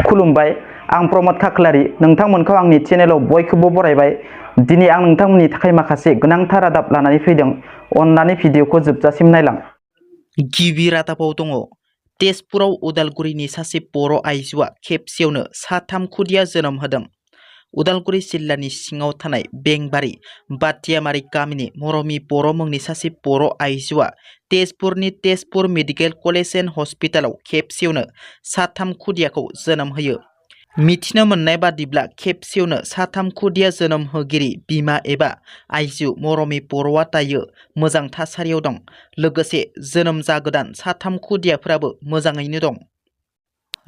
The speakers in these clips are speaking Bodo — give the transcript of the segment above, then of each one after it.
खुलुमबाय आं प्रमद खाख्लारि नोंथांमोनखौ आंनि चेनेलाव बयखौबो बरायबाय। दिनै आं नोंथांमोननि थाखाय माखासे गोनांथार रादाब लानानै फैदों। अन्नानै भिडिअखौ जोबजासिम नायलां। गिबि रादाबाव दङ तेजपुराव उदालगुरिनि सासे बर' आइजोआ खेबसेयावनो साथाम खुदिया जोनोम होदों। उदालगुरि जिल्लानि सिङाव थानाय बेंबारि बाथियामारि गामिनि मरमि बर' मुंनि सासे बर' आइजोआ तेजपुरनि तेजपुर मेडिकेल कलेज एन्ड हस्पिटालाव खेबसेयावनो साथाम खुदियाखौ जोनोम होयो। मिथिनो मोननाय बादिब्ला खेबसेयावनो साथाम खुदिया जोनोम होगिरि बिमा एबा आइजो मरमि बर'आ दायो मोजां थासारियाव दं। लोगोसे जोनोम जागोदान साथाम खुदियाफोराबो मोजाङैनो दं।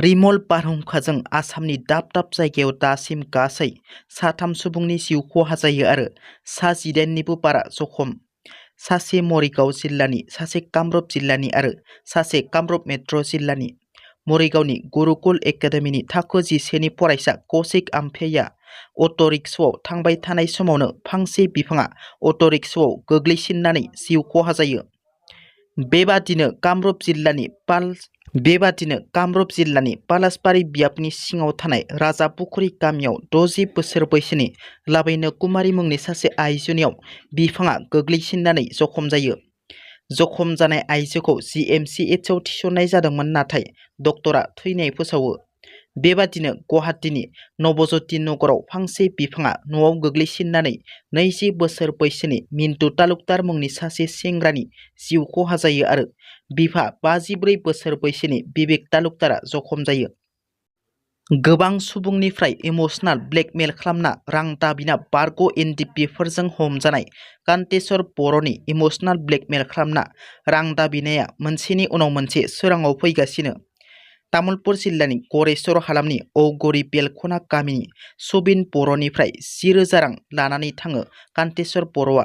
रिमल बारहुंखाजों आसामनि दाब दाब जायगायाव दासिम गासै साथाम सुबुंनि जिउ खहा जायो आरो सा 18निबो बारा जखम। सासे मरिगाव जिल्लानि, सासे कामरुप जिल्लानि आरो सासे कामरुप मेट्र' जिल्लानि। मरिगावनि गुरुकुल एकाडेमिनि थाखो 10नि फरायसा कौशिक आम्फेया अट' रिक्सायाव थांबाय थानाय समावनो फांसे बिफाङा अट' रिक्सायाव गोग्लैसिननानै जिउ खहा जायो। बेबादिनो कामरुप जिल्लानि पालासबारि बियाबनि सिङाव थानाय राजापुखुरि गामियाव 60 बोसोर बैसोनि लाबैनो कुमारी मुंनि सासे आइजोनियाव बिफाङा गोग्लैसिननानै जखम जायो। जखम जानाय आइजोखौ GMCHआव थिसननाय जादोंमोन, नाथाय डक्टरा थैनाय फोसावो। बेबादिनो गुवाहाटीनि नवज्योति नगराव फांसे बिफाङा न'आव गोग्लैसिननानै 20 बोसोर बैसोनि मिन्टु तालुकदार मुंनि सासे सेंग्रानि जिउ खहा जायो आरो बिफा 54 बोसोर बैसोनि बिबेक तालुकदारा जखम जायो। गोबां सुबुंनिफ्राय इमोसनेल ब्लेकमेल खालामना रां दाबिना बारग' NDPफोरजों हमजानाय कान्तेश्वर बर'नि इमोसनेल ब्लेकमेल खालामना रां दाबिनाया मोनसेनि उनाव मोनसे सोराङाव फैगासिनो। तामुलपुर जिल्लानि गरेस्वर हालामनि औगुरि बेलखना गामिनि सुबिन बर'निफ्राय 10,000 रां लानानै थाङो कान्तेश्वर बर'आ।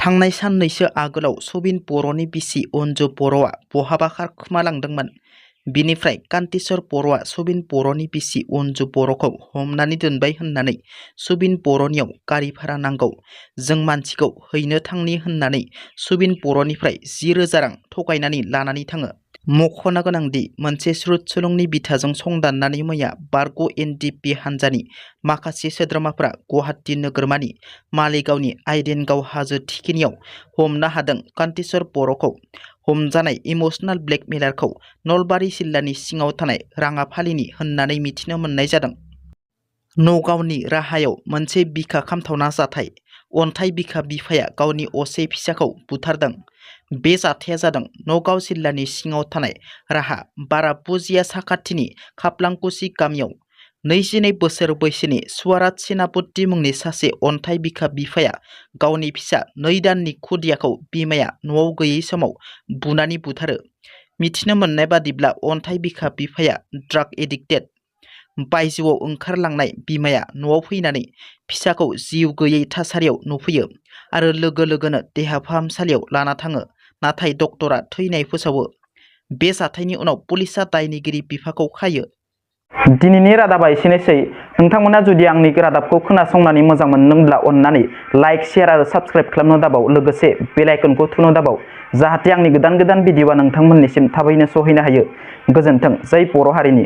थांनाय साननैसो आगोलाव सुबिन बर'नि बिसि अन्जु बर'आ बहाबा खारखोमालांदोंमोन। बिनिफ्राय कान्तेश्वर बर'आ सुबिन बर'नि बिसि अन्जु बर'खौ हमनानै दोनबाय होननानै सुबिन बर'नियाव गारि भारा नांगौ, जों मानसिखौ हैनो थांनि होननानै सुबिन बर'निफ्राय 10,000 रां थगायनानै लानानै थाङो। मख'नो गोनांदि मोनसे श्रुत सुलुंनि बिथाजों संदाननानै मैया बारग' NDP हान्जानि माखासे सोद्रोमाफोरा गुवाहाटी नोगोरमानि मालिगावनि आइदेनगाव हाजो थिखिनियाव हमनो हादों कान्तेश्वर बर'खौ। हमजानाय इमोसनेल ब्लेकमेलारखौ नलबारि जिल्लानि सिङाव थानाय राङाफालिनि होननानै मिथिनो मोननाय जादों। नगावनि राहायाव मोनसे बिखा खामथावना जाथाय। अन्थाइ बिखा बिफाया गावनि असे फिसाखौ बुथारदों। बे जाथाया जादों नगाव जिल्लानि सिङाव थानाय राहा बारापुजिया साखाथिनि खाप्लांकुसि गामियाव। 22 बोसोर बैसोनि सुवारात सेनापति मुंनि सासे अन्थाइ बिखा बिफाया गावनि फिसा 2 दाननि खुदियाखौ बिमाया न'आव गैयै समाव बुनानै बुथारो। मिथिनो मोननाय बादिब्ला अन्थाइ बिखा बिफाया ड्राग एडिक्टेड। बायजोआव ओंखारलांनाय बिमाया न'आव फैनानै फिसाखौ जिउ गैयै थासारियाव नुफैयो आरो लोगो लोगोनो देहा फाहामसालियाव लाना थाङो, नाथाय डक्टरा थैनाय फोसावो। बे जाथायनि उनाव पुलिसआ दायनिगिरि बिफाखौ खायो। दिनैनि रादाबा एसेनोसै। नोंथांमोना जुदि आंनि रादाबखौ खोनासंनानै मोजां मोनदोंब्ला अन्नानै लाइक, शेयार आरो साबस्क्राइब खालामनो दाबाव, लोगोसे बेल आइकनखौ थुनो दाबाव, जाहाथे आंनि गोदान भिडिअआ नोंथांमोननिसिम थाबैनो सहैनो हायो। गोजोन्थों। जै बर' हारिनि।